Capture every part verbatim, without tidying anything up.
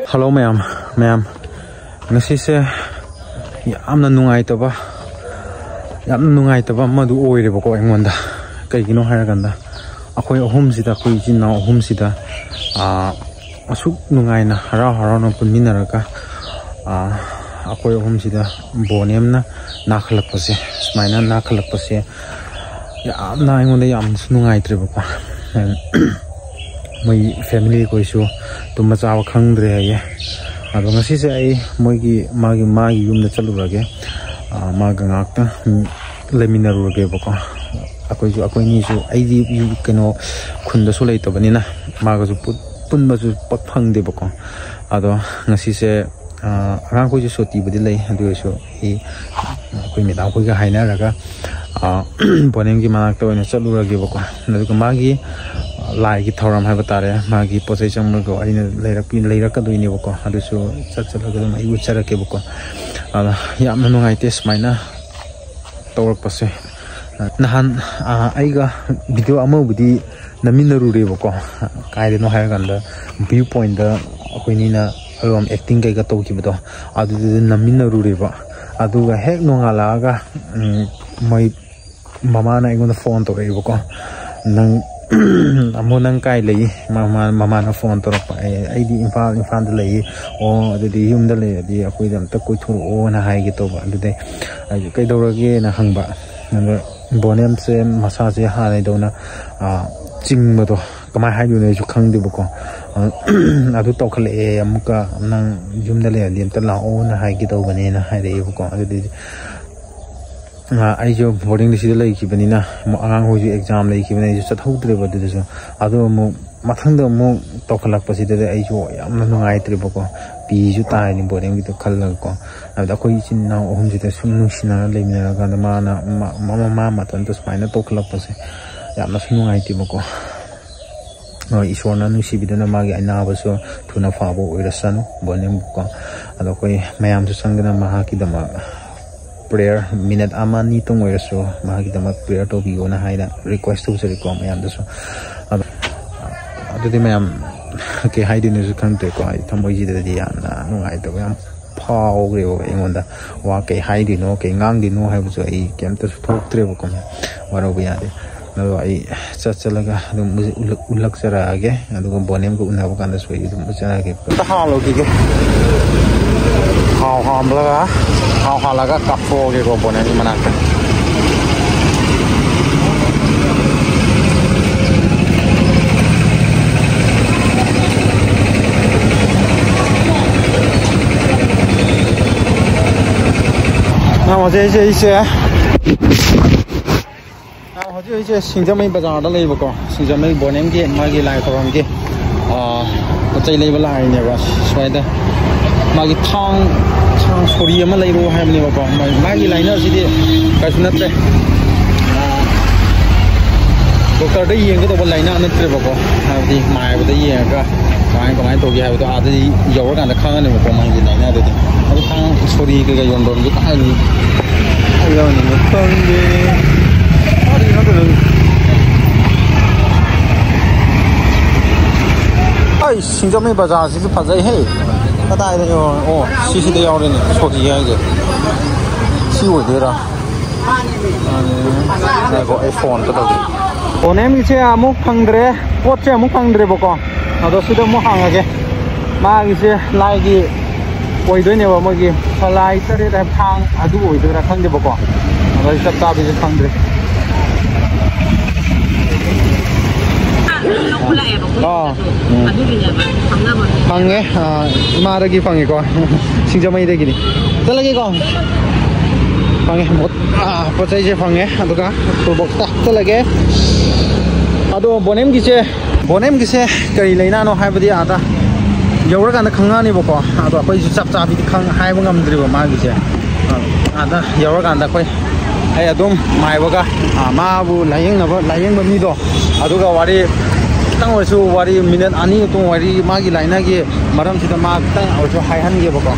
Hello ꯃꯌꯥꯝ, ꯃꯌꯥꯝ, ꯉꯁꯤꯁꯦ ꯌꯥꯝꯅ ꯅꯨꯡꯉꯥꯏꯇꯕ, ꯌꯥꯝꯅ ꯅꯨꯡꯉꯥꯏꯇꯕ ꯑꯃꯗꯨ ꯑꯣꯏꯔꯦꯕꯀꯣ ꯑꯩꯉꯣꯟꯗ꯫ ꯀꯩꯒꯤꯅꯣ ꯍꯥꯏꯔꯀꯥꯟꯗ, ꯑꯩꯈꯣꯏ ꯑꯍꯨꯝꯁꯤꯗ, ꯑꯩꯈꯣꯏ ꯏꯆꯤꯟ ꯏꯅꯥꯎ ꯑꯍꯨꯝꯁꯤꯗ, ꯑꯥ, ꯑꯁꯨꯛ ꯅꯨꯡꯉꯥꯏꯅ ꯍꯔꯥꯎ ꯍꯔꯥꯎꯅ ꯄꯨꯟꯃꯤꯟꯅꯔꯒ, ꯑꯥ, ꯑꯩꯈꯣꯏ ꯑꯍꯨꯝꯁꯤꯗ ꯕꯣꯅꯦꯝꯅ ꯅꯥꯈꯠꯂꯛꯄꯁꯦ, ꯁꯨꯃꯥꯏꯅ ꯅꯥꯈꯠꯂꯛꯄꯁꯦ ꯌꯥꯝꯅ ꯑꯩꯉꯣꯟꯗ ꯌꯥꯝꯅꯁꯨ ꯅꯨꯡꯉꯥꯏꯇ꯭ꯔꯦꯕꯀꯣ꯫ ꯃꯣꯏ ꯐꯦꯃꯤꯂꯤ ꯑꯩꯈꯣꯏꯁꯨ ꯇꯨꯝꯕ ꯆꯥꯕ ꯈꯪꯗ꯭ꯔꯦ ꯍꯥꯏꯌꯦ꯫ ꯑꯗꯣ ꯉꯁꯤꯁꯦ ꯑꯩ ꯃꯣꯏꯒꯤ, ꯃꯥꯒꯤ, ꯃꯥꯒꯤ ꯌꯨꯝꯗ ꯆꯠꯂꯨꯔꯒꯦ, ꯑꯥ, ꯃꯥꯒ ꯉꯥꯏꯍꯥꯛꯇꯪ ꯂꯩꯃꯤꯟꯅꯔꯨꯔꯒꯦꯕꯀꯣ꯫ ꯑꯩꯈꯣꯏꯁꯨ, ꯑꯩꯈꯣꯏꯅꯤꯁꯨ, ꯑꯩꯗꯤ ꯀꯩꯅꯣ, ꯈꯨꯟꯗꯁꯨ ꯂꯩꯇꯕꯅꯤꯅ ꯃꯥꯒꯁꯨ ꯄꯨ-, ꯄꯨꯟꯕꯁꯨ ꯄꯛ ꯐꯪꯗꯦꯕꯀꯣ꯫ ꯑꯗꯣ ꯉꯁꯤꯁꯦ, ꯑꯥ, ꯑꯉꯥꯡꯈꯣꯏꯁꯨ ꯁꯨꯇꯤꯕꯨꯗꯤ ꯂꯩ, ꯑꯗꯨ ꯑꯣꯏꯔꯁꯨ ꯑꯩ, ꯑꯩꯈꯣꯏ ꯃꯦꯗꯥꯝ ꯈꯣꯏꯒ ꯍꯥꯏꯅꯔꯒ, ꯑꯥ, ꯕꯣꯅꯦꯝꯒꯤ ꯃꯅꯥꯛꯇ ꯑꯣꯏꯅ ꯆꯠꯂꯨꯔꯒꯦꯕꯀꯣ꯫ ꯑꯗꯨꯒ ꯃꯥꯒꯤ, ꯑꯥ, ꯂꯥꯏꯒꯤ ꯊꯧꯔꯝ ꯍꯥꯏꯕ ꯇꯥꯔꯦ, ꯃꯥꯒꯤ ꯄꯣꯠ ꯆꯩ ꯆꯪꯕꯗꯣ ꯑꯩꯅ ꯂꯩꯔꯛꯄꯤ-, ꯂꯩꯔꯛꯀꯗꯣꯏꯅꯦꯕꯀꯣ꯫ ꯑꯗꯨꯁꯨ ꯆꯠ-, ꯆꯠꯂꯒ ꯑꯗꯨꯝ ꯑꯩ ꯎꯠꯆꯔꯛꯀꯦꯕꯀꯣ꯫ ꯑꯗ ꯌꯥꯝꯅ ꯅꯨꯡꯉꯥꯏꯇꯦ ꯁꯨꯃꯥꯏꯅ ꯇꯧꯔꯛꯄꯁꯦ꯫ ꯅꯍꯥꯟ, ꯑꯥ, ꯑꯩꯒ ꯚꯤꯗꯤꯑꯣ ꯑꯃꯕꯨꯗꯤ ꯅꯝꯃꯤꯟꯅꯔꯨꯔꯦꯕꯀꯣ꯫ ꯀꯥꯏꯗꯅꯣ ꯍꯥꯏꯔꯀꯥꯟꯗ, ꯚ꯭ꯌꯨ ꯄꯣꯏꯟꯗ ꯑꯩꯈꯣꯏꯅꯤꯅ ꯑꯗꯨꯝ ꯑꯦꯛꯇꯤꯡ ꯀꯩꯀꯥ ꯇꯧꯈꯤꯕꯗꯣ, ꯑꯗꯨꯗꯨꯗ ꯅꯝꯃꯤꯟꯅꯔꯨꯔꯦꯕ꯫ ꯑꯗꯨꯒ ꯍꯦꯛ ꯅꯣꯡꯉꯥꯜꯂꯛꯑꯒ, ꯎꯝ, ꯃꯣꯏ ꯃꯃꯥꯅ ꯑꯩꯉꯣꯟꯗ ꯐꯣꯟ ꯇꯧꯔꯛꯑꯦꯕꯀꯣ꯫ "ꯅꯪ, ꯑꯃꯨ, ꯅꯪ ꯀꯥꯏ ꯂꯩ?" ꯃꯃꯥ-, ꯃꯃꯥꯅ ꯐꯣꯟ ꯇꯧꯔꯛꯄ꯫ "ꯑꯩ, ꯑꯩꯗꯤ ꯏꯝꯐꯥꯜ, ꯏꯝꯐꯥꯜꯗ ꯂꯩꯌꯦ꯫" "ꯑꯣ, ꯑꯗꯨꯗꯤ ꯌꯨꯝꯗ ꯂꯩꯔꯗꯤ ꯑꯩꯈꯣꯏꯗ ꯑꯝꯇ ꯀꯣꯏꯊꯣꯔꯛꯑꯣꯅ ꯍꯥꯏꯒꯦ ꯇꯧꯕ꯫" ꯑꯗꯨꯗꯩ ꯑꯩꯁꯨ "ꯀꯩꯗꯧꯔꯒꯦꯅ?" ꯍꯪꯕ꯫ ꯑꯗꯣ ꯕꯣꯅꯦꯝꯁꯦ ꯃꯁꯥꯁꯦ ꯍꯥꯟꯅꯩꯗꯧꯅ, ꯑꯥ, ꯆꯤꯡꯕꯗꯣ, ꯀꯃꯥꯏꯅ ꯍꯥꯏꯗꯣꯏꯅꯣ ꯑꯩꯁꯨ ꯈꯪꯗꯦꯕꯀꯣ꯫ ꯑꯥ, ꯑꯗꯨ ꯇꯧꯈꯠꯂꯛꯑꯦ꯫ "ꯑꯃꯨꯛꯀ ꯅꯪ ꯌꯨꯝꯗ ꯂꯩꯔꯗꯤ ꯑꯝꯇ ꯂꯥꯛꯑꯣꯅ ꯍꯥꯏꯒꯦ ꯇꯧꯕꯅꯦꯅ" ꯍꯥꯏꯔꯛꯑꯦꯕꯀꯣ꯫ ꯑꯗꯨꯗꯤ ꯑꯥ, ꯑꯩꯁꯨ ꯕꯣꯔꯗꯤꯡꯗ ꯁꯤꯗ ꯂꯩꯈꯤꯕꯅꯤꯅ, ꯑꯃꯨꯛ ꯑꯉꯥꯡꯈꯣꯏꯁꯨ ꯑꯦꯛꯖꯥꯝ ꯂꯩꯈꯤꯕꯅꯤꯅ ꯑꯩꯁꯨ ꯆꯠꯍꯧꯗ꯭ꯔꯦꯕ꯫ ꯑꯗꯨꯗꯁꯨ ꯑꯗꯣ ꯑꯃꯨꯛ ꯃꯊꯪꯗ ꯑꯃꯨꯛ ꯇꯧꯈꯠꯂꯛꯄꯁꯤꯗꯗꯤ ꯑꯩꯁꯨ ꯌꯥꯝꯅ ꯅꯨꯡꯉꯥꯏꯇ꯭ꯔꯦꯕꯀꯣ꯫ ꯄꯤꯁꯨ ꯇꯥꯏꯅꯤ ꯕꯣꯔꯗꯤꯡꯒꯤꯗꯣ ꯈꯜꯂꯒꯀꯣ꯫ ꯑꯗ ꯑꯩꯈꯣꯏ ꯏꯆꯤꯟ ꯏꯅꯥꯎ ꯑꯍꯨꯝꯁꯤꯗ ꯁꯨꯝ ꯅꯨꯡꯁꯤꯅꯔ ꯂꯩꯃꯤꯟꯅꯔꯀꯥꯟꯗ ꯃꯥꯅ ꯃ-, ꯃ-, ꯃꯃꯥ ꯃꯇꯣꯟꯗ ꯁꯨꯃꯥꯏꯅ ꯇꯧꯈꯠꯂꯛꯄꯁꯦ ꯌꯥꯝꯅꯁꯨ ꯅꯨꯡꯉꯥꯏꯇꯦꯕꯀꯣ꯫ ꯍꯣꯏ, ꯏꯁꯣꯔꯅ ꯅꯨꯡꯁꯤꯕꯤꯗꯨꯅ ꯃꯥꯒꯤ ꯑꯅꯥꯕꯁꯨ ꯊꯨꯅ ꯐꯕ ꯑꯣꯏꯔꯁꯅꯨ ꯕꯣꯅꯦꯝꯕꯨꯀꯣ꯫ ꯑꯗꯣ ꯑꯩꯈꯣꯏ ꯃꯌꯥꯝꯁꯨ ꯆꯪꯗꯅ ꯃꯍꯥꯛꯀꯤꯗꯃꯛ ꯄ꯭ꯔꯦꯌꯔ ꯃꯤꯅꯠ ꯑꯃ ꯑꯅꯤꯇꯪ ꯑꯣꯏꯔꯁꯨ ꯃꯍꯥꯛꯀꯤꯗꯃꯛ ꯄ꯭ꯔꯦꯌꯔ ꯇꯧꯕꯤꯌꯣꯅ ꯍꯥꯏꯅ ꯔꯤꯀ꯭ꯋꯦꯁ ꯇꯧꯖꯔꯤꯀꯣ ꯃꯌꯥꯝꯗꯁꯨ꯫ ꯑꯗꯣ ꯑꯗꯨꯗꯤ ꯃꯌꯥꯝ ꯀꯩ ꯍꯥꯏꯗꯣꯏꯅꯣꯁꯨ ꯈꯪꯗ꯭ꯔꯦꯀꯣ꯫ ꯑꯩ ꯊꯃꯣꯏꯁꯤꯗꯗꯤ ꯌꯥꯝꯅ ꯅꯨꯡꯉꯥꯏꯇꯕ ꯌꯥꯝ ꯐꯥꯎꯈ꯭ꯔꯦꯕ ꯑꯩꯉꯣꯟꯗ꯫ ꯋꯥ ꯀꯩ ꯍꯥꯏꯗꯣꯏꯅꯣ, ꯀꯩ ꯉꯥꯡꯗꯣꯏꯅꯣ ꯍꯥꯏꯕꯁꯨ ꯑꯩ ꯀꯩꯝꯇꯁꯨ ꯊꯣꯛꯇ꯭ꯔꯦꯕꯀꯣ꯫ ꯋꯥꯔꯧꯕ ꯌꯥꯗꯦ꯫ ꯑꯗꯣ ꯑꯩ ꯆꯠ ꯆꯠꯂꯒ ꯑꯗꯨꯝ ꯎꯠꯂꯛ- ꯎꯠꯂꯛꯆꯔꯛꯑꯒꯦ꯫ ꯑꯗꯨꯒ ꯕꯣꯅꯦꯝꯒ ꯎꯅꯕ ꯀꯥꯟꯗꯁꯨ ꯑꯩ ꯑꯗꯨꯝ ꯎꯠꯆꯔꯛꯑꯒꯦ꯫ ꯑꯝꯇ ꯍꯥꯜꯂꯨꯈꯤꯒꯦ꯫ ꯊꯥꯎ ꯍꯥꯟꯕꯂꯒ, ꯊꯥꯎ ꯍꯥꯜꯂꯒ ꯀꯥꯞꯊꯣꯛꯑꯒꯦꯀꯣ ꯕꯣꯅꯦꯝꯒꯤ ꯃꯅꯥꯛꯇ꯫ ꯅꯪ ꯍꯧꯖꯤꯛ ꯑꯩꯁꯦ, ꯑꯩꯁꯦ ꯑꯥ, ꯍꯧꯖꯤꯛ ꯑꯩꯁꯦ ꯁꯤꯡꯖꯃꯩ ꯕꯖꯥꯔꯗ ꯂꯩꯕꯀꯣ꯫ ꯁꯤꯡꯖꯃꯩ ꯕꯣꯅꯦꯝꯒꯤ ꯃꯥꯒꯤ ꯂꯥꯏ ꯈꯣꯏꯔꯝꯒꯤ, ꯑꯥ, ꯄꯣꯠ ꯆꯩ ꯂꯩꯕ ꯂꯥꯛꯏꯅꯦꯕ꯫ ꯁ꯭ꯋꯥꯏꯗ ꯃꯥꯒꯤ ꯊꯥꯡ, ꯊꯥꯡ ꯁꯣꯔꯤ ꯑꯃ ꯂꯩꯔꯣ ꯍꯥꯏꯕꯅꯦꯕꯀꯣ꯫ ꯃꯥ-, ꯃꯥꯒꯤ ꯂꯥꯏꯅꯥꯁꯤꯗꯤ ꯀꯩꯁꯨ ꯅꯠꯇ꯭ꯔꯦ꯫ ꯑꯥ, ꯗꯣꯛꯇꯔꯗ ꯌꯦꯡꯒꯗꯧꯕ ꯂꯥꯏꯅꯥ ꯅꯠꯇ꯭ꯔꯦꯕꯀꯣ꯫ ꯍꯥꯏꯕꯗꯤ ꯃꯥꯏꯕꯗ ꯌꯦꯡꯉꯒ ꯀꯃꯥꯏ, ꯀꯃꯥꯏꯅ ꯇꯧꯒꯦ ꯍꯥꯏꯕꯗꯣ ꯑꯥꯗꯗꯤ ꯌꯧꯔꯀꯥꯟꯗ ꯈꯪꯉꯅꯦꯕꯀꯣ ꯃꯥꯒꯤ ꯂꯥꯏꯅꯥꯗꯨꯗꯤ꯫ ꯑꯗꯨ ꯊꯥꯡ ꯁꯣꯔꯤ ꯀꯩꯀꯥ ꯌꯣꯟꯐꯝꯗꯤ ꯀꯥꯏꯗꯅꯣ? ꯀꯥꯏ ꯌꯣꯟꯕꯅꯣ ꯈꯪꯗꯦ꯫ ꯀꯥꯏꯗꯅꯣ ꯈꯪꯗꯦ꯫ ꯑꯩ ꯁꯤꯡꯖꯃꯩ ꯕꯖꯥꯔꯁꯤꯁꯨ ꯐꯖꯩꯍꯦ꯫ ꯀꯗꯥꯏꯗ ꯌꯧꯔ-, ꯑꯣ, ꯁꯤꯁꯤꯗ ꯌꯥꯎꯔꯦꯅꯦ ꯁꯣꯔꯤ ꯍꯥꯏꯁꯦ꯫ ꯁꯤ ꯑꯣꯏꯗꯣꯏꯔꯥ? ꯉꯥꯏꯈꯣ, ꯑꯩ ꯐꯣꯟ ꯑꯝꯇ ꯇꯧꯒꯦ꯫ ꯕꯣꯅꯦꯝꯒꯤꯁꯦ ꯑꯃꯨꯛ ꯐꯪꯗ꯭ꯔꯦ, ꯄꯣꯠꯁꯦ ꯑꯃꯨꯛ ꯐꯪꯗ꯭ꯔꯦꯕꯀꯣ꯫ ꯑꯗꯣ ꯁꯤꯗ ꯑꯃꯨꯛ ꯍꯥꯡꯉꯒꯦ꯫ ꯃꯥꯒꯤꯁꯦ ꯂꯥꯏꯒꯤ ꯑꯣꯏꯗꯣꯏꯅꯦꯕ, ꯃꯣꯏꯒꯤ ꯁꯂꯥꯏ ꯇꯔꯦꯠ ꯍꯥꯏꯕ ꯊꯥꯡ ꯑꯗꯨ ꯑꯣꯏꯗꯣꯏꯔꯥ ꯈꯪꯗꯦꯕꯀꯣ꯫ ꯑꯗꯣ ꯑꯩ ꯆꯞ ꯆꯥꯕꯤꯁꯦ ꯈꯪꯗ꯭ꯔꯦ꯫ ꯑꯥ, ꯎꯝ꯫ ꯑꯗꯨꯒꯤꯅꯦꯕ ꯈꯪꯅꯕ꯫ ꯐꯪꯉꯦ, ꯑꯥ, ꯏꯃꯥꯗꯒꯤ ꯐꯪꯉꯦꯀꯣ꯫ ꯁꯤꯡꯖꯃꯩꯗꯒꯤꯅꯤ꯫ ꯆꯠꯂꯒꯦꯀꯣ꯫ ꯐꯪꯉꯦ꯫ ꯄꯣꯠ-, ꯑꯥ, ꯄꯣꯠ ꯆꯩꯁꯦ ꯐꯪꯉꯦ꯫ ꯑꯗꯨꯒ ꯇꯨꯜ ꯕꯣꯛꯁꯇ ꯍꯥꯞꯆꯜꯂꯒꯦ꯫ ꯑꯗꯣ ꯕꯣꯅꯦꯝꯒꯤꯁꯦ, ꯕꯣꯅꯦꯝꯒꯤꯁꯦ ꯀꯔꯤ ꯂꯩꯅꯥꯅꯣ ꯍꯥꯏꯕꯗꯤ ꯑꯥꯗ ꯌꯧꯔꯀꯥꯟꯗ ꯈꯪꯉꯛꯑꯅꯦꯕꯀꯣ꯫ ꯑꯗꯣ ꯑꯩꯈꯣꯏꯁꯨ ꯆꯞ ꯆꯥꯕꯤꯗꯤ ꯈꯪ-, ꯍꯥꯏꯕ ꯉꯝꯗ꯭ꯔꯤꯕ ꯃꯥꯒꯤꯁꯦ꯫ ꯑꯥꯗ ꯌꯧꯔꯀꯥꯟꯗ ꯑꯩꯈꯣꯏ, ꯑꯩ ꯑꯗꯨꯝ ꯃꯥꯏꯕꯒ, ꯑꯥ, ꯃꯥꯕꯨ ꯂꯥꯏꯌꯦꯡꯅꯕ, ꯂꯥꯏꯌꯦꯡꯕ ꯃꯤꯗꯣ ꯑꯗꯨꯒ ꯋꯥꯔꯤ ꯈꯤꯇꯪ ꯑꯣꯏꯔꯁꯨ ꯋꯥꯔꯤ, ꯃꯤꯅꯠ ꯑꯅꯤ ꯃꯇꯨꯡ ꯋꯥꯔꯤ, ꯃꯥꯒꯤ ꯂꯥꯏꯅꯒꯤ ꯃꯔꯝꯁꯤꯗ ꯃꯥ ꯈꯤꯇꯪ ꯑꯣꯏꯔꯁꯨ ꯍꯥꯏꯍꯟꯒꯦꯕꯀꯣ꯫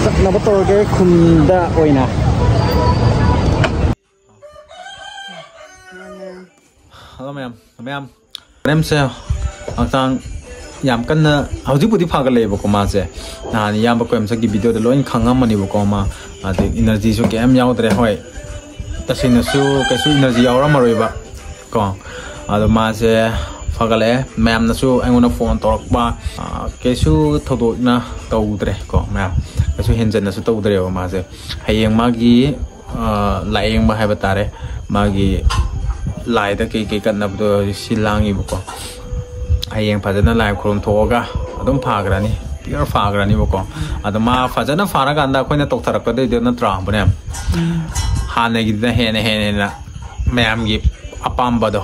ꯆꯠꯅꯕ ꯇꯧꯔꯒꯦ ꯈꯨꯟꯗ ꯑꯣꯏꯅ꯫ ꯍꯜꯂꯣ ꯃꯌꯥꯝ, ꯃꯌꯥꯝ, ꯃꯌꯥꯝꯁꯦ ꯍꯛꯆꯥꯡ ꯌꯥꯝ ꯀꯟꯅ, ꯍꯧꯖꯤꯛꯄꯨꯗꯤ ꯐꯒꯠꯂꯛꯑꯦꯕꯀꯣ ꯃꯥꯁꯦ꯫ ꯅꯍꯥꯟ ꯏꯌꯥꯝꯕ ꯀꯣꯏꯝꯆꯠꯀꯤ ꯚꯤꯗꯤꯑꯣꯗ ꯂꯣꯏ ꯈꯪꯉꯝꯃꯅꯤꯕꯀꯣ ꯃꯥ꯫ ꯑꯗꯩ ꯏꯅꯔꯖꯤꯁꯨ ꯀꯩꯝ ꯌꯥꯎꯗ꯭ꯔꯦ꯫ ꯍꯣꯏ, ꯇꯁꯦꯡꯅꯁꯨ ꯀꯩꯁꯨ ꯏꯅꯔꯖꯤ ꯌꯥꯎꯔꯝꯃꯔꯣꯏꯕ ꯀꯣ꯫ ꯑꯗꯣ ꯃꯥꯁꯦ ꯐꯒꯠꯂꯛꯑꯦ꯫ ꯃꯌꯥꯝꯅꯁꯨ ꯑꯩꯉꯣꯟꯗ ꯐꯣꯟ ꯇꯧꯔꯛꯄ, ꯑ, ꯀꯩꯁꯨ ꯊꯧꯗꯣꯛꯅ ꯇꯧꯗ꯭ꯔꯦ ꯀꯣ ꯃꯌꯥꯝ꯫ ꯀꯩꯁꯨ ꯍꯦꯟꯖꯟꯅꯁꯨ ꯇꯧꯗ꯭ꯔꯦꯕ ꯃꯥꯁꯦ꯫ ꯍꯌꯦꯡ ꯃꯥꯒꯤ, ꯑ, ꯂꯥꯏꯌꯦꯡꯕ ꯍꯥꯏꯕ ꯇꯥꯔꯦ, ꯃꯥꯒꯤ ꯂꯥꯏꯗ ꯀꯩ ꯀꯩ ꯀꯠꯅꯕꯗꯣ ꯍꯧꯖꯤꯛ ꯁꯤ ꯂꯥꯡꯉꯤꯕꯀꯣ꯫ ꯍꯌꯦꯡ ꯐꯖꯅ ꯂꯥꯏ ꯈꯨꯔꯨꯝ ꯊꯣꯛꯑꯒ ꯑꯗꯨꯝ ꯐꯈ꯭ꯔꯅꯤ, ꯄꯤꯌꯣꯔ ꯐꯈ꯭ꯔꯅꯤꯕꯀꯣ꯫ ꯑꯗꯣ ꯃꯥ ꯐꯖꯅ ꯐꯔꯀꯥꯟꯗ ꯑꯩꯈꯣꯏꯅ ꯇꯧꯊꯔꯛꯀꯗꯣꯏꯗꯣ ꯅꯠꯇ꯭ꯔꯥ ꯕꯣꯅꯦꯝ? ꯍꯥꯟꯅꯒꯤꯗꯨꯅ ꯍꯦꯟꯅ ꯍꯦꯟꯅ ꯍꯦꯟꯅ ꯃꯌꯥꯝꯒꯤ ꯑꯄꯥꯝꯕꯗꯣ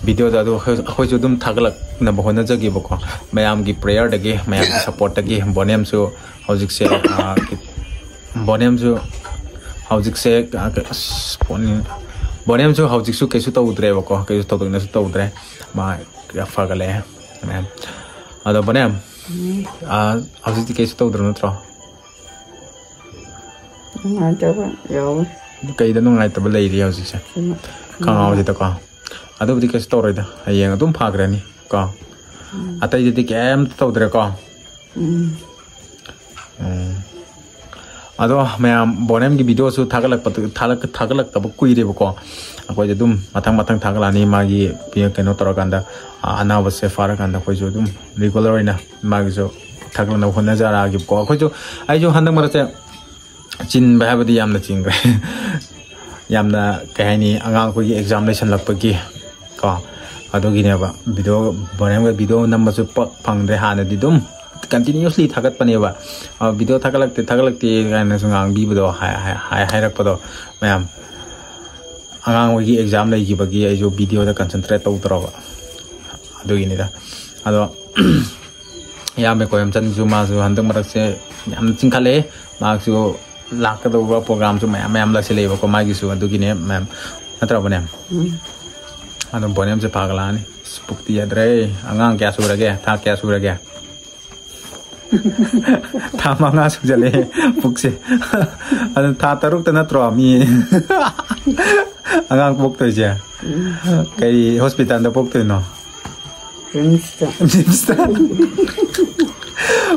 ꯚꯤꯗꯤꯑꯣꯗ ꯑꯗꯨ ꯑꯩꯈꯣꯏ-, ꯑꯩꯈꯣꯏꯁꯨ ꯑꯗꯨꯝ ꯊꯥꯒꯠꯂꯛꯅꯕ ꯍꯣꯠꯅꯖꯒꯦꯕꯀꯣ꯫ ꯃꯌꯥꯝꯒꯤ ꯄ꯭ꯔꯦꯌꯔꯗꯒꯤ, ꯃꯌꯥꯝꯒꯤ ꯁꯞꯄꯣꯔꯠꯇꯒꯤ ꯕꯣꯅꯦꯝꯁꯨ ꯍꯧꯖꯤꯛꯁꯦ, ꯑ, ꯕꯣꯅꯦꯝꯁꯨ ꯍꯧꯖꯤꯛꯁꯦ, ꯑ, ꯑꯁ, ꯐꯣꯟ-, ꯕꯣꯅꯦꯝꯁꯨ ꯍꯧꯖꯤꯛꯁꯨ ꯀꯩꯁꯨ ꯇꯧꯗ꯭ꯔꯦꯕꯀꯣ, ꯀꯩꯁꯨ ꯊꯧꯗꯣꯛꯅꯁꯨ ꯇꯧꯗ꯭ꯔꯦ꯫ ꯃꯥ ꯐꯒꯠꯂꯛꯑꯦ ꯃꯌꯥꯝ꯫ ꯑꯗꯣ ꯕꯣꯅꯦꯝ, ꯑ, ꯍꯧꯖꯤꯛꯇꯤ ꯀꯩꯁꯨ ꯇꯧꯗ꯭ꯔꯕ ꯅꯠꯇ꯭ꯔꯣ? ꯅꯨꯡꯉꯥꯏꯇꯕ ꯌꯥꯎꯋꯦ꯫ ꯀꯩꯗ ꯅꯨꯡꯉꯥꯏꯇꯕ ꯂꯩꯔꯤ ꯍꯧꯖꯤꯛꯁꯦ? ꯁꯤꯅ ꯈꯪꯉꯥꯎꯁꯤꯗꯀꯣ꯫ ꯑꯗꯨꯕꯨꯗꯤ ꯀꯩꯁꯨ ꯇꯧꯔꯣꯏꯗ, ꯍꯌꯦꯡ ꯑꯗꯨꯝ ꯐꯈ꯭ꯔꯅꯤ ꯀꯣ꯫ ꯎꯝ꯫ ꯑꯇꯩꯗꯗꯤ ꯀꯩꯝꯇ ꯇꯧꯗ꯭ꯔꯦꯀꯣ꯫ ꯎꯝ꯫ ꯎꯝ꯫ ꯑꯗꯣ ꯃꯌꯥꯝ ꯕꯣꯅꯦꯝꯒꯤ ꯚꯤꯗꯤꯑꯣꯁꯨ ꯊꯥꯒꯠꯂꯛꯄ-, ꯊꯥꯒꯠꯂꯛ-, ꯊꯥꯒꯠꯂꯛꯇꯕ ꯀꯨꯏꯔꯦꯕꯀꯣ꯫ ꯑꯩꯈꯣꯏꯁꯨ ꯑꯗꯨꯝ ꯃꯊꯪ ꯃꯊꯪ ꯊꯥꯒꯠꯂꯛꯑꯅꯤ ꯃꯥꯒꯤ ꯀꯩꯅꯣ ꯇꯧꯔꯀꯥꯟꯗ, ꯑ, ꯑꯅꯥꯕꯁꯦ ꯐꯔꯀꯥꯟꯗ ꯑꯩꯈꯣꯏꯁꯨ ꯑꯗꯨꯝ ꯔꯤꯒꯨꯂꯔ ꯑꯣꯏꯅ ꯃꯥꯒꯤꯁꯨ ꯊꯥꯒꯠꯂꯛꯅꯕ ꯍꯣꯠꯅꯖꯔꯛꯑꯒꯦꯕꯀꯣ꯫ ꯑꯩꯈꯣꯏꯁꯨ, ꯑꯩꯁꯨ ꯍꯟꯗꯛ ꯃꯔꯛꯁꯦ ꯆꯤꯟꯕ ꯍꯥꯏꯕꯗꯤ ꯌꯥꯝꯅ ꯆꯤꯟꯈ꯭ꯔꯦ꯫ ꯌꯥꯝꯅ, ꯀꯩ ꯍꯥꯏꯅꯤ, ꯑꯉꯥꯡ ꯑꯩꯈꯣꯏꯒꯤ ꯑꯦꯛꯖꯥꯝ ꯂꯩꯁꯜꯂꯛꯄꯒꯤ ꯀꯣ, ꯑꯗꯨꯒꯤꯅꯦꯕ ꯚꯤꯗꯤꯑꯣ, ꯕꯣꯅꯦꯝꯒ ꯚꯤꯗꯤꯑꯣ ꯅꯝꯕꯁꯨ ꯄꯛ ꯐꯪꯗ꯭ꯔꯦ꯫ ꯍꯥꯟꯅꯗꯤ ꯑꯗꯨꯝ ꯀꯟꯇꯤꯅ꯭ꯌꯨꯁꯂꯤ ꯊꯥꯒꯠꯄꯅꯦꯕ꯫ ꯑ, ꯚꯤꯗꯤꯑꯣ ꯊꯥꯒꯠꯂꯛꯇꯦ, ꯊꯥꯒꯠꯂꯛꯇꯦ ꯀꯥꯏꯅꯁꯨ ꯉꯥꯡꯕꯤꯕꯗꯣ, ꯍꯥꯏ-, ꯍꯥꯏ-, ꯍꯥꯏ-, ꯍꯥꯏꯔꯛꯄꯗꯣ ꯃꯌꯥꯝ꯫ ꯑꯉꯥꯡ ꯑꯣꯏꯒꯤ ꯑꯦꯛꯖꯥꯝ ꯂꯩꯈꯤꯕꯒꯤ ꯑꯩꯁꯨ ꯚꯤꯗꯤꯑꯣꯗ ꯀꯟꯁꯦꯟꯇ꯭ꯔꯦꯠ ꯇꯧꯗ꯭ꯔꯕ, ꯑꯗꯨꯒꯤꯅꯤꯗ꯫ ꯑꯗꯣ ꯏꯌꯥꯝꯕ ꯀꯣꯏꯔꯝꯆꯟꯁꯨ ꯃꯥꯁꯨ ꯍꯟꯗꯛ ꯃꯔꯛꯁꯦ ꯌꯥꯝꯅ ꯆꯤꯡꯈꯠꯂꯛꯑꯦ꯫ ꯃꯥꯁꯨ ꯂꯥꯛꯀꯗꯧꯕ ꯄ꯭ꯔꯣꯒ꯭ꯔꯥꯝꯁꯨ ꯃꯌꯥꯝ ꯃꯌꯥꯝ ꯂꯥꯛꯁꯤꯜꯂꯛꯑꯦꯕꯀꯣ ꯃꯥꯒꯤꯁꯨ, ꯑꯗꯨꯒꯤꯅꯦ ꯃꯌꯥꯝ, ꯅꯠꯇ꯭ꯔꯕꯅꯦ? ꯎꯝ꯫ ꯑꯗꯨꯝ ꯕꯣꯅꯦꯝꯁꯦ ꯐꯥꯒꯠꯂꯛꯑꯅꯤ꯫ ꯑꯁ, ꯄꯨꯛꯇꯤ ꯌꯥꯗ꯭ꯔꯦ꯫ ꯑꯉꯥꯡ ꯀꯌꯥ ꯁꯨꯔꯒꯦ? ꯊꯥ ꯀꯌꯥ ꯁꯨꯔꯒꯦ? ꯊꯥ ꯃꯉꯥ ꯁꯨꯖꯜꯂꯛꯑꯦ ꯄꯨꯛꯁꯦ꯫ ꯑꯗꯨ ꯊꯥ ꯇꯔꯨꯛꯇ ꯅꯠꯇ꯭ꯔꯣ ꯃꯤ ꯑꯉꯥꯡ ꯄꯣꯛꯇꯣꯏꯁꯦ? ꯀꯩ ꯍꯣꯁꯄꯤꯇꯥꯜꯗ ꯄꯣꯛꯇꯣꯏꯅꯣ? ꯔꯤꯝꯁꯇ꯫ ꯔꯤꯝꯁꯇ꯫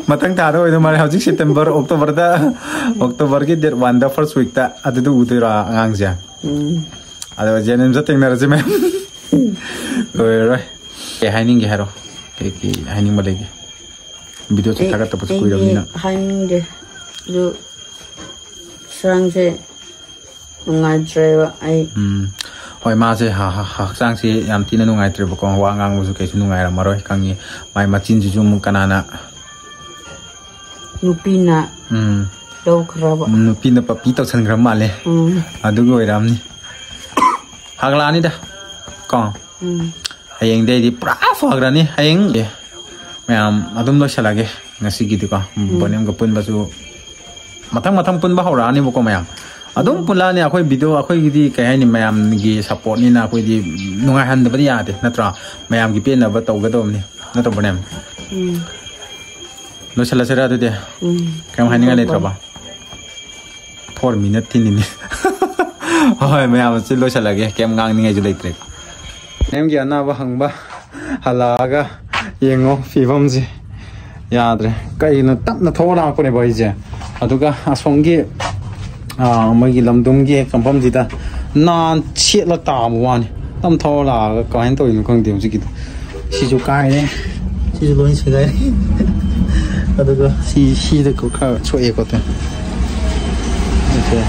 ꯃꯊꯪ ꯊꯥꯗ ꯑꯣꯏꯗꯧ ꯃꯥꯜꯂꯦ꯫ ꯍꯧꯖꯤꯛ ꯁꯦꯞꯇꯦꯝꯕꯔ, ꯑꯣꯛꯇꯣꯕꯔꯗ, ꯑꯣꯛꯇꯣꯕꯔꯒꯤ ꯗꯦꯠ ꯋꯥꯟꯗ, ꯐꯥꯔꯁ ꯋꯤꯛꯇ ꯑꯗꯨꯗ ꯎꯗꯣꯏꯔꯣ ꯑꯉꯥꯡꯁꯦ? ꯎꯝ꯫ ꯑꯗꯣ ꯖꯦꯅꯤꯝꯁꯇ ꯊꯦꯡꯅꯔꯁꯤ, ꯃꯌꯥꯝ꯫ ꯂꯣꯏꯔꯔꯣꯏ꯫ ꯀꯩ ꯍꯥꯏꯅꯤꯡꯒꯦ ꯍꯥꯏꯔꯣ? ꯀꯩ ꯀꯩ ꯍꯥꯏꯅꯤꯡꯕ ꯂꯩꯒꯦ? ꯚꯤꯗꯤꯑꯣꯁꯦ ꯑꯩ- ꯊꯥꯒꯠꯇꯕꯁꯨ ꯑꯩꯗꯤ ꯀꯨꯏꯔꯕꯅꯤꯅ꯫ ꯍꯥꯏꯅꯤꯡꯗꯦ꯫ ꯑꯗꯨ ꯍꯛꯆꯥꯡꯁꯦ ꯅꯨꯡꯉꯥꯏꯇ꯭ꯔꯦꯕ ꯑꯩ꯫ ꯎꯝ꯫ ꯍꯣꯏ, ꯃꯥꯁꯦ ꯍ- ꯍ- ꯍꯛꯆꯥꯡꯁꯦ ꯌꯥꯝ ꯊꯤꯅ ꯅꯨꯡꯉꯥꯏꯇ꯭ꯔꯦꯕꯀꯣ꯫ ꯋꯥ ꯉꯥꯡꯕꯁꯨ ꯀꯩꯁꯨ ꯅꯨꯡꯉꯥꯏꯔꯝꯃꯔꯣꯏ ꯈꯪꯉꯤ꯫ ꯃꯥꯏ ꯃꯆꯤꯟꯁꯤꯁꯨ ꯑꯃꯨꯛ ꯀꯅꯥꯅ ꯅꯨꯄꯤꯅ ꯎꯝ꯫ ꯂꯧꯈ꯭ꯔꯕ꯫ ꯅꯨꯄꯤꯅ ꯄꯞꯄꯤ ꯇꯧꯁꯟꯈ꯭ꯔ ꯃꯥꯜꯂꯦ꯫ ꯎꯝ꯫ ꯑꯗꯨꯒꯤ ꯑꯣꯏꯔꯝꯅꯤ꯫ ꯍꯥꯒꯠꯂꯛꯑꯅꯤꯗ꯫ ꯀꯣ꯫ ꯎꯝ꯫ ꯍꯌꯦꯡꯗꯩꯗꯤ ꯄꯨꯔꯥ ꯐꯈ꯭ꯔꯅꯤ꯫ ꯍꯌꯦꯡ ꯑꯦ, ꯃꯌꯥꯝ ꯑꯗꯨꯝ ꯂꯣꯏꯁꯤꯜꯂꯒꯦ ꯉꯁꯤꯒꯤꯗꯤꯀꯣ꯫ ꯎꯝ꯫ ꯕꯣꯅꯦꯝꯒ ꯄꯨꯟꯕꯁꯨ ꯃꯊꯪ ꯃꯊꯪ ꯄꯨꯟꯕ ꯍꯧꯔꯛꯑꯅꯤꯕꯀꯣ ꯃꯌꯥꯝ꯫ ꯑꯗꯨꯝ ꯎꯝ꯫ ꯄꯨꯜꯂꯛꯑꯅꯤ꯫ ꯑꯩꯈꯣꯏ ꯚꯤꯗꯤꯑꯣ, ꯑꯩꯈꯣꯏꯒꯤꯗꯤ ꯀꯩ ꯍꯥꯏꯅꯤ, ꯃꯌꯥꯝꯒꯤ ꯁꯞꯄꯣꯔꯠꯅꯤꯅ ꯑꯩꯈꯣꯏꯗꯤ ꯅꯨꯡꯉꯥꯏꯍꯟꯗꯕꯗꯤ ꯌꯥꯗꯦ, ꯅꯠꯇ꯭ꯔꯥ? ꯃꯌꯥꯝꯒꯤ ꯄꯦꯟꯅꯕ ꯇꯧꯒꯗꯕꯅꯤ, ꯅꯠꯇ꯭ꯔ ꯕꯣꯅꯦꯝ? ꯎꯝ꯫ ꯂꯣꯏꯁꯤꯜꯂꯁꯤꯔ ꯑꯗꯨꯗꯤ? ꯎꯝ꯫ ꯀꯩꯝ ꯍꯥꯏꯅꯤꯡꯉꯥꯏ ꯂꯩꯇ꯭ꯔꯕ? ꯐꯣꯔ ꯃꯤꯅꯠ ꯊꯤꯅꯤꯅꯦ꯫ ꯍꯣꯏ, ꯃꯌꯥꯝ ꯑꯁꯤ ꯂꯣꯏꯁꯤꯜꯂꯒꯦ, ꯀꯩꯝ ꯉꯥꯡꯅꯤꯡꯉꯥꯏꯁꯨ ꯂꯩꯇ꯭ꯔꯦ꯫ ꯃꯦꯝꯒꯤ ꯑꯅꯥꯕ ꯍꯪꯕ ꯍꯜꯂꯛꯑꯒ ꯌꯦꯡꯉꯣ ꯐꯤꯕꯝꯁꯦ꯫ ꯌꯥꯗ꯭ꯔꯦ꯫ ꯀꯩꯅꯣ, ꯇꯞꯅ ꯊꯧꯔ ꯂꯥꯛꯄꯅꯦꯕ ꯑꯩꯁꯦ꯫ ꯑꯗꯨꯒ ꯑꯁꯣꯝꯒꯤ, ꯑꯥ, ꯃꯣꯏꯒꯤ ꯂꯝꯗꯣꯝꯒꯤ ꯍꯦꯛ ꯆꯪꯐꯝꯁꯤꯗ ꯅꯥꯟ ꯁꯦꯠꯂ ꯇꯥꯕ ꯋꯥꯅꯤ꯫ ꯇꯞꯅ ꯊꯧꯔ ꯂꯥꯛꯑꯒ ꯀꯃꯥꯏꯅ ꯇꯧꯔꯤꯅꯣ ꯈꯪꯗꯦ ꯍꯧꯖꯤꯛꯀꯤꯗꯣ꯫ ꯁꯤꯁꯨ ꯀꯥꯏꯔꯦ꯫ ꯁꯤꯁꯨ ꯂꯣꯏ ꯁꯦꯒꯥꯏꯔꯦ꯫ ꯑꯗꯨꯒ ꯁꯤ, ꯁꯤꯗ ꯈꯔ ꯁꯣꯛꯑꯦ ꯈꯣꯠꯇꯦ꯫ ꯑꯣꯀꯦ꯫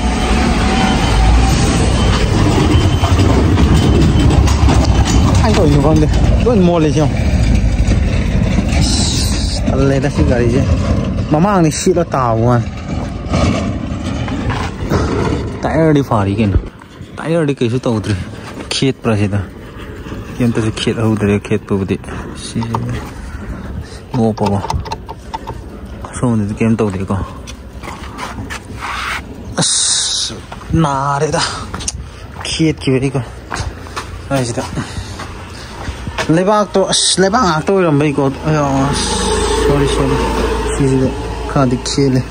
ꯀꯃꯥꯏꯅ ꯇꯧꯔꯤꯅꯣ ꯈꯪꯗꯦ꯫ ꯂꯣꯏ ꯃꯣꯠꯂꯦ ꯁꯤ ꯌꯦꯡꯉꯣ꯫ ꯑꯁ, ꯇꯜꯂꯦꯗ ꯁꯤ ꯒꯥꯔꯤꯁꯦ꯫ ꯃꯃꯥꯡꯗꯤ ꯁꯤꯠꯂ ꯇꯥꯕ ꯋꯥꯅꯤ꯫ ꯇꯥꯏꯌꯔꯗꯤ ꯐꯥꯔꯤ ꯀꯩꯅꯣ꯫ ꯇꯥꯏꯌꯔꯗꯤ ꯀꯩꯁꯨ ꯇꯧꯗ꯭ꯔꯤ꯫ ꯈꯦꯠꯄ꯭ꯔꯥ ꯁꯤꯗ? ꯀꯩꯝꯇꯁꯨ ꯈꯦꯠꯍꯧꯗ꯭ꯔꯦ ꯈꯦꯠꯄꯕꯨꯗꯤ꯫ ꯁꯤ ꯅꯣꯞꯄꯕꯣ꯫ ꯁꯣꯝꯗꯗꯤ ꯀꯩꯝ ꯇꯧꯗꯦꯀꯣ꯫ ꯑꯁ, ꯅꯥꯔꯦꯗ꯫ ꯈꯦꯠꯈꯤꯕꯩꯀꯣ꯫ ꯁ꯭ꯋꯥꯏꯁꯤꯗ꯫ ꯂꯩꯕꯥꯛꯇꯣ, ꯑꯁ, ꯂꯩꯕꯥꯛ ꯉꯥꯛꯇ ꯑꯣꯏꯔꯝꯕꯩꯀꯣ꯫ ꯑꯌꯥ, ꯑꯁ, sorry, sorry. ꯁꯤꯁꯤꯗ ꯈꯔꯗꯤ ꯈꯦꯠꯂꯦ꯫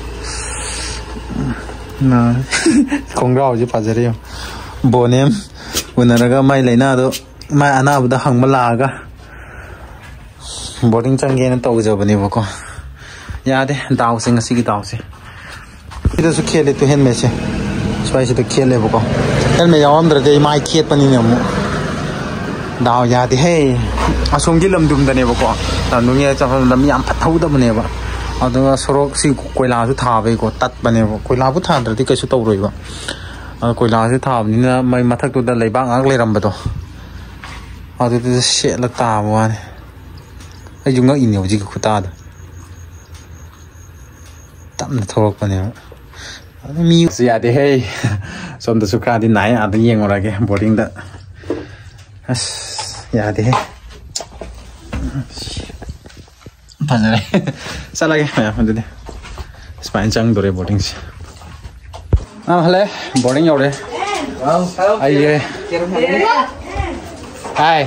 ꯅꯥꯔꯦ꯫ ꯈꯣꯡꯒ꯭ꯔꯥꯎꯁꯦ ꯐꯖꯔꯦ ꯌꯦꯡꯉꯣ꯫ ꯕꯣꯅꯦꯝ ꯎꯅꯔꯒ ꯃꯥꯏ ꯂꯥꯏꯅꯥꯗꯣ, ꯃꯥꯏ ꯑꯅꯥꯕꯗ ꯍꯪꯕ ꯂꯥꯛꯑꯒ ꯕꯣꯔꯗꯤꯡ ꯆꯪꯒꯦꯅ ꯇꯧꯖꯕꯅꯦꯕꯀꯣ꯫ ꯌꯥꯗꯦ, ꯗꯥꯎꯁꯦ, ꯉꯁꯤꯒꯤ ꯗꯥꯎꯁꯦ꯫ ꯁꯤꯗꯁꯨ ꯈꯦꯠꯂꯦ ꯇꯨ, ꯍꯦꯜꯃꯦꯠꯁꯦ꯫ ꯁ꯭ꯋꯥꯏꯁꯤꯗ ꯈꯦꯠꯂꯦꯕꯀꯣ꯫ ꯍꯦꯜꯃꯦꯠ ꯌꯥꯎꯔꯝꯗ꯭ꯔꯗꯤ ꯑꯩ ꯃꯥꯏ ꯈꯦꯠꯄꯅꯤꯅꯦ ꯑꯃꯨꯛ꯫ ꯗꯥꯎ ꯌꯥꯗꯦ ꯍꯦ꯫ ꯑꯁꯣꯝꯒꯤ ꯂꯝꯗꯨꯝꯗꯅꯦꯕꯀꯣ꯫ ꯂꯝꯗꯨꯝꯒꯤ ꯆꯠꯐꯝꯗ ꯃꯤ ꯌꯥꯝ ꯐꯠꯍꯧꯗꯕꯅꯦꯕ꯫ ꯑꯗꯨꯒ ꯁꯣꯔꯣꯛꯁꯤ ꯀꯣꯏꯂꯥꯁꯨ ꯊꯥꯕꯩꯀꯣ ꯇꯠꯄꯅꯦꯕ꯫ ꯀꯣꯏꯂꯥꯕꯨ ꯊꯥꯗ꯭ꯔꯗꯤ ꯀꯩꯁꯨ ꯇꯧꯔꯣꯏꯕ꯫ ꯑꯗꯣ ꯀꯣꯏꯂꯥꯁꯦ ꯊꯥꯕꯅꯤꯅ ꯃꯩ ꯃꯊꯛꯇꯨꯗ ꯂꯩꯕꯥꯛ ꯉꯥꯛ ꯂꯩꯔꯝꯕꯗꯣ, ꯑꯗꯨꯗꯨꯗ ꯁꯦꯠꯂ ꯇꯥꯕ ꯋꯥꯅꯤ꯫ ꯑꯩꯁꯨ ꯉꯛꯏꯅꯦ ꯍꯧꯖꯤꯛꯀꯤ ꯈꯨꯇꯥꯗꯣ꯫ ꯇꯞꯅ ꯊꯣꯛꯂꯛꯄꯅꯦꯕ꯫ ꯑꯗꯨ ꯃꯤ ꯌꯥꯗꯦꯍꯦ꯫ ꯁꯣꯝꯗꯁꯨ ꯈꯔꯗꯤ ꯅꯥꯏ, ꯑꯥꯗ ꯌꯦꯡꯉꯨꯔꯒꯦ ꯕꯣꯔꯗꯤꯡꯗ꯫ ꯑꯁ, ꯌꯥꯗꯦꯍꯦ꯫ ꯐꯖꯔꯦ꯫ ꯆꯠꯂꯒꯦ ꯃꯌꯥꯝ ꯑꯗꯨꯗꯤ꯫ ꯁꯨꯃꯥꯏꯅ ꯆꯪꯗꯣꯔꯦ ꯕꯣꯔꯗꯤꯡꯁꯦ꯫ ꯑꯥ, ꯍꯜꯂꯛꯑꯦ꯫ ꯕꯣꯔꯗꯤꯡ ꯌꯧꯔꯦ꯫ ꯑꯩꯁꯦ ꯍꯥꯏ꯫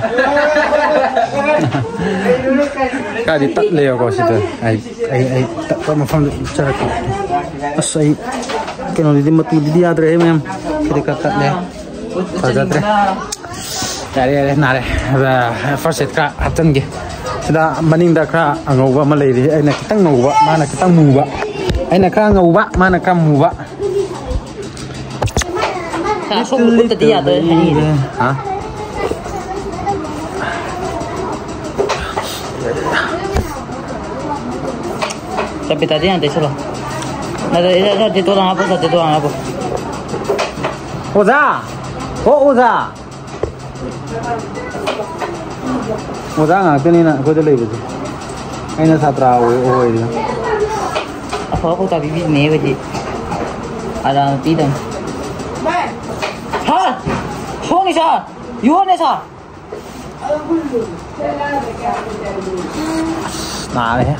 ꯈꯔꯗꯤ ꯇꯠꯂꯦꯕꯀꯣ ꯁꯤꯗ꯫ ꯑꯩ, ꯑꯩ, ꯑꯩ ꯇꯠꯄ ꯃꯐꯝꯗ ꯎꯠꯆꯔꯛꯀꯦ꯫ ꯑꯁ, ꯑꯩ ꯀꯩꯅꯣꯗꯨꯗꯤ, ꯃꯇꯨꯗꯨꯗꯤ ꯌꯥꯗ꯭ꯔꯦ ꯃꯌꯥꯝ꯫ ꯁꯤꯗꯤ ꯈꯔ ꯇꯠꯂꯦ꯫ ꯐꯖꯗ꯭ꯔꯦ꯫ ꯌꯥꯔꯦ, ꯌꯥꯔꯦ, ꯅꯥꯔꯦ꯫ ꯑꯗ, first aid ꯈꯔ ꯍꯥꯞꯆꯤꯟꯒꯦ꯫ ꯁꯤꯗ ꯃꯅꯤꯡꯗ ꯈꯔ ꯑꯉꯧꯕ ꯑꯃ ꯂꯩꯔꯤ꯫ ꯑꯩꯅ ꯈꯤꯇꯪ ꯉꯧꯕ, ꯃꯥꯅ ꯈꯤꯇꯪ ꯃꯨꯕ꯫ ꯑꯩꯅ ꯈꯔ ꯉꯧꯕ, ꯃꯥꯅ ꯈꯔ ꯃꯨꯕ꯫ ꯁꯥ ꯑꯁꯣꯝꯗ ꯎꯠꯇꯗꯤ ꯌꯥꯗꯣꯏ ꯍꯥꯏꯅꯤꯡꯉꯤꯅꯦ꯫ ꯍꯥ? ꯆꯠꯄꯤ ꯇꯥꯗꯤ ꯌꯥꯝ ꯇꯩꯁꯜꯂꯣ꯫ ꯅꯠꯇꯦ, ꯏꯁꯥ, ꯏꯁꯥ ꯗꯦꯇꯣꯜ ꯍꯥꯞꯄꯣ, ꯗꯦꯇꯣꯜ ꯍꯥꯞꯄꯣ꯫ ꯑꯣꯖꯥ! ꯑꯣ, ꯑꯣꯖꯥ! ꯑꯣꯖꯥ ꯉꯥꯛꯇꯅꯤꯅ ꯑꯩꯈꯣꯏꯗ ꯂꯩꯕꯁꯦ꯫ ꯑꯩꯅ ꯁꯥꯇ꯭ꯔ ꯑꯣꯏ-, ꯑꯣꯏꯔꯤꯅ꯫ ꯑꯐꯕ ꯄꯥꯎꯇꯥꯛ ꯄꯤꯕꯤꯕꯅꯦ ꯑꯩꯈꯣꯏꯗꯤ꯫ ꯑꯔꯥꯟꯕ ꯄꯤꯗꯕꯅꯤ꯫ ꯁꯥꯔ! ꯁꯣꯝꯒꯤ ꯁꯥꯔ! ꯌꯣꯟꯅꯦ ꯁꯥꯔ! ꯅꯥꯔꯦꯍꯦ꯫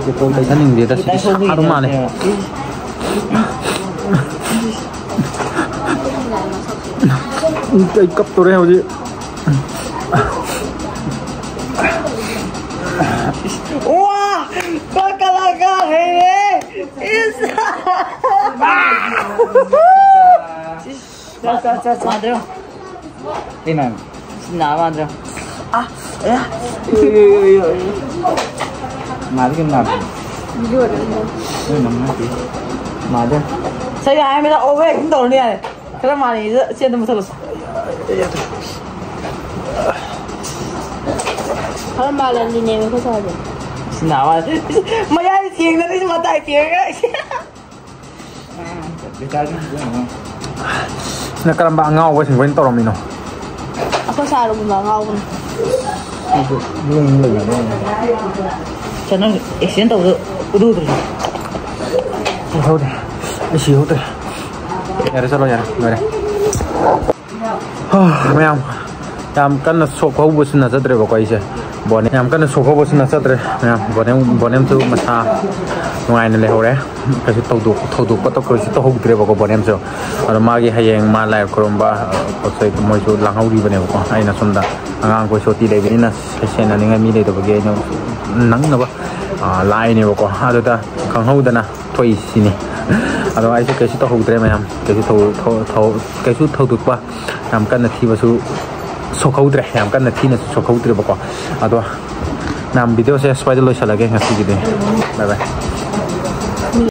ꯗꯦꯇꯣꯜ ꯇꯩꯁꯟꯅꯤꯡꯗꯦꯗ, ꯁꯤꯗꯤ ꯁꯥꯗꯧ ꯃꯥꯜꯂꯦ꯫ ꯑꯩ ꯀꯞꯇꯣꯔꯦ ꯍꯧꯖꯤꯛ꯫ ꯋꯥ! ꯀꯂꯥꯀꯥꯔ ꯍꯩꯔꯦ! ꯏꯁ! ꯆꯠ, ꯆꯠ, ꯆꯠ, ꯆꯠ꯫ ꯃꯥꯗ꯭ꯔꯣ? ꯀꯩꯅꯣ? ꯏꯁ, ꯅꯥ ꯃꯥꯗ꯭ꯔꯣ? ꯑ, ꯑꯦ꯫ ꯃꯥꯗꯤ ꯀꯩꯅꯣ ꯅꯥꯕ? ꯅꯣꯏ ꯅꯝ ꯅꯠꯇꯦ꯫ ꯃꯥꯗꯤ꯫ ꯁꯩ ꯍꯥꯏꯔꯝꯃꯤꯅ over acting ꯇꯧꯔꯅꯤ ꯌꯥꯔꯦ꯫ ꯈꯔ ꯃꯥꯜꯂꯤꯉꯩꯗ ꯆꯦꯟꯗ ꯃꯨꯊꯠꯂꯁꯤ꯫ ꯈꯔ ꯃꯥꯜꯍꯜꯂꯤꯅꯦꯕ ꯑꯩꯈꯣꯏ ꯁꯥꯏꯁꯦ꯫ ꯏꯁ, ꯅꯥ ꯃꯥꯗ꯭ꯔꯣ? ꯃꯌꯥꯏ ꯊꯦꯡꯅꯔꯤꯁꯦ ꯃꯇꯥꯏ ꯊꯦꯡꯉꯒ꯫ ꯁꯤꯅ ꯀꯔꯝꯕ ꯑꯉꯥꯎꯕꯁꯤꯡ ꯑꯣꯏꯅ ꯇꯧꯔꯝꯃꯤꯅꯣ? ꯑꯩꯈꯣꯏ ꯁꯥꯔꯨꯒꯨꯝꯕ ꯑꯉꯥꯎꯕꯅꯤ꯫ ꯁꯥꯔ, ꯅꯪ accident ꯇꯧꯕꯗꯣ ꯎꯗꯨꯗ꯭ꯔꯣ? ꯎꯍꯧꯗꯦ꯫ ꯑꯩ ꯁꯤꯍꯧꯗ꯭ꯔꯦ꯫ ꯌꯥꯔꯦ, ꯆꯠꯂꯣ, ꯌꯥꯔꯦ, ꯂꯣꯏꯔꯦ꯫ ꯍꯥ, ꯃꯌꯥꯝ, ꯌꯥꯝ ꯀꯟꯅ ꯁꯣꯛ ꯍꯧꯕꯁꯨ ꯅꯠꯆꯗ꯭ꯔꯦꯕꯀꯣ ꯑꯩꯁꯦ꯫ ꯕꯣꯅꯦ-, ꯌꯥꯝ ꯀꯟꯅ ꯁꯣꯛ ꯍꯧꯕꯁꯨ ꯅꯠꯆꯗ꯭ꯔꯦ ꯃꯌꯥꯝ꯫ ꯕꯣꯅꯦꯝ-, ꯕꯣꯅꯦꯝꯁꯨ ꯃꯁꯥ ꯅꯨꯡꯉꯥꯏꯅ ꯂꯩꯍꯧꯔꯦ꯫ ꯀꯩꯁꯨ ꯊꯧꯗꯣꯛ-, ꯊꯧꯗꯣꯛꯄ ꯇꯧ-, ꯀꯩꯁꯨ ꯇꯧꯍꯧꯗ꯭ꯔꯦꯕꯀꯣ ꯕꯣꯅꯦꯝꯁꯨ꯫ ꯑꯗꯣ ꯃꯥꯒꯤ ꯍꯌꯦꯡ ꯃꯥ ꯂꯥꯏ ꯈꯨꯔꯨꯝꯕ, ꯑ, ꯄꯣꯠ ꯆꯩ ꯃꯣꯏꯁꯨ ꯂꯥꯡꯍꯧꯔꯤꯕꯅꯦꯕꯀꯣ꯫ ꯑꯩꯅ ꯁꯣꯝꯗ ꯑꯉꯥꯡꯈꯣꯏ ꯁꯣꯇꯤ ꯂꯩꯕꯅꯤꯅ ꯁꯦꯟꯅꯅꯤꯡꯉꯥꯏ ꯃꯤ ꯂꯩꯇꯕꯒꯤ ꯑꯩꯅ ꯅꯪꯅꯕ, ꯑ, ꯂꯥꯛꯏꯅꯦꯕꯀꯣ꯫ ꯑꯗꯨꯗ ꯈꯪꯍꯧꯗꯅ ꯊꯣꯛꯏꯁꯤꯅꯤ꯫ ꯑꯗꯣ ꯑꯩꯁꯨ ꯀꯩꯁꯨ ꯇꯧꯍꯧꯗ꯭ꯔꯦ ꯃꯌꯥꯝ꯫ ꯀꯩꯁꯨ ꯊꯧ-, ꯊꯧ-, ꯊꯧ-, ꯀꯩꯁꯨ ꯊꯧꯗꯣꯛꯄ ꯌꯥꯝ ꯀꯟꯅ ꯊꯤꯕꯁꯨ ꯁꯣꯛꯍꯧꯗ꯭ꯔꯦ, ꯌꯥꯝ ꯀꯟꯅ ꯊꯤꯅꯁꯨ ꯁꯣꯛꯍꯧꯗ꯭ꯔꯦꯕꯀꯣ꯫ ꯑꯗꯣ ꯃꯌꯥꯝ, video ꯁꯦ ꯁ꯭ꯋꯥꯏꯗ ꯂꯣꯏꯁꯤꯜꯂꯒꯦ ꯉꯁꯤꯒꯤꯗꯤ꯫ Bye bye꯫